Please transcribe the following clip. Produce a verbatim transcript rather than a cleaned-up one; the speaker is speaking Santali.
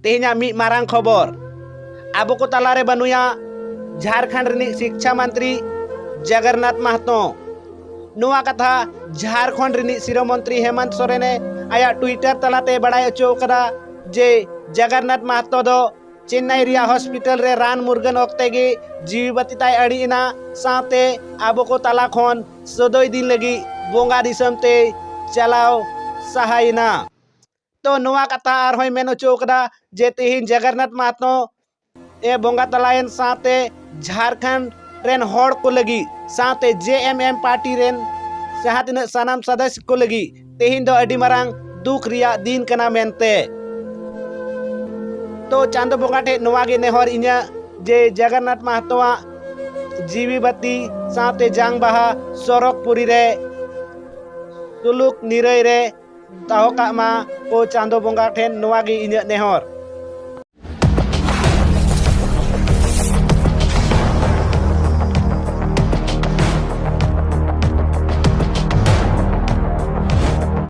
ᱛᱮᱦᱮᱧᱟᱜ ᱢᱤᱫ ᱢᱟᱨᱟᱝ ᱠᱷᱚᱵᱚᱨ, ᱟᱵᱚ ᱠᱚ ᱛᱟᱞᱟᱨᱮ ᱵᱟᱹᱱᱩᱭᱟ ᱡᱷᱟᱲᱠᱷᱚᱸᱰ ᱨᱤᱱᱤᱡ ᱥᱤᱠᱪᱷᱟ ᱢᱚᱱᱛᱨᱤ ᱡᱚᱜᱚᱱᱱᱟᱛᱷ ᱢᱟᱦᱛᱚ᱾ ᱱᱚᱣᱟ ᱠᱟᱛᱷᱟ ᱡᱷᱟᱲᱠᱷᱚᱸᱰ ᱨᱤᱱᱤᱡ ᱥᱤᱨᱟᱹ ᱢᱚᱱᱛᱨᱤ ᱦᱮᱢᱚᱱᱛ ᱥᱚᱨᱮᱱᱮ ᱟᱭᱟᱜ ᱴᱩᱭᱴᱟᱨ ᱛᱟᱞᱟᱛᱮ ᱵᱟᱲᱟᱭ ᱦᱚᱪᱚ ᱟᱠᱟᱫᱟ ᱡᱮ ᱡᱚᱜᱚᱱᱱᱟᱛᱷ ᱢᱟᱦᱛᱚ ᱫᱚ ᱪᱮᱱᱱᱟᱭ ᱨᱮᱭᱟᱜ ᱦᱚᱥᱯᱤᱴᱟᱞ ᱨᱮ ᱨᱟᱱ ᱢᱩᱨᱜᱟᱹᱱ ᱚᱠᱛᱮ ᱜᱮ ᱡᱤᱣᱤ ᱵᱟᱹᱛᱤ ᱛᱟᱭ ᱟᱹᱲᱤᱡ ᱮᱱᱟ, ᱥᱟᱶᱛᱮ ᱟᱵᱚ ᱠᱚ ᱛᱟᱞᱟ ᱠᱷᱚᱱ ᱥᱚᱫᱚᱭ ᱫᱤᱱ ᱞᱟᱹᱜᱤᱫ ᱵᱚᱸᱜᱟ ᱫᱤᱥᱚᱢ ᱛᱮᱭ ᱪᱟᱞᱟᱣ ᱥᱟᱦᱟᱭᱮᱱᱟ᱾ ᱛᱚ ᱱᱚᱣᱟ ᱠᱟᱛᱷᱟ ᱟᱨᱦᱚᱸᱭ ᱢᱮᱱ ᱦᱚᱪᱚ ᱠᱟᱫᱟ ᱡᱮ ᱛᱮᱦᱮᱧ ᱡᱚᱜᱚᱱᱱᱟᱛᱷ ᱢᱟᱦᱛᱚ ᱮ ᱵᱚᱸᱜᱟ ᱛᱟᱞᱟᱭᱮᱱ ᱥᱟᱶᱛᱮ ᱡᱷᱟᱲᱠᱷᱚᱸᱰ ᱨᱮᱱ ᱦᱚᱲ ᱠᱚ ᱞᱟᱹᱜᱤᱫ ᱥᱟᱶᱛᱮ ᱡᱮ ᱮᱢ ᱮᱢ ᱯᱟᱨᱴᱤ ᱨᱮᱱ ᱡᱟᱦᱟᱸ ᱛᱤᱱᱟᱹᱜ ᱥᱟᱱᱟᱢ ᱥᱚᱫᱚᱥᱥᱚ ᱠᱚ ᱞᱟᱹᱜᱤᱫ ᱛᱮᱦᱮᱧ ᱫᱚ ᱟᱹᱰᱤ ᱢᱟᱨᱟᱝ ᱫᱩᱠ ᱨᱮᱭᱟᱜ ᱫᱤᱱ ᱠᱟᱱᱟ ᱢᱮᱱᱛᱮ᱾ ᱛᱚ ᱪᱟᱸᱫᱚ ᱵᱚᱸᱜᱟ ᱴᱷᱮᱱ ᱱᱚᱣᱟ ᱜᱮ ᱱᱮᱦᱚᱨ ᱤᱧᱟᱹᱜ ᱡᱮ ᱡᱚᱜᱚᱱᱱᱟᱛᱷ ᱢᱟᱦᱛᱚᱣᱟᱜ ᱡᱤᱣᱤ ᱵᱟᱹᱛᱤ ᱥᱟᱶᱛᱮ ᱡᱟᱝ ᱵᱟᱦᱟ ᱥᱚᱨᱚᱜᱽ ᱯᱩᱨᱤ ᱨᱮ ᱥᱩᱞᱩᱠ ᱱᱤᱨᱟᱹᱭ ᱨᱮ ᱫᱚᱦᱚ ᱠᱟᱜ ᱢᱟ ᱠᱚ ᱪᱟᱸᱫᱚ ᱵᱚᱸᱜᱟ ᱴᱷᱮᱱ, ᱱᱚᱣᱟ ᱜᱮ ᱤᱧᱟᱹᱜ ᱱᱮᱦᱚᱨ᱾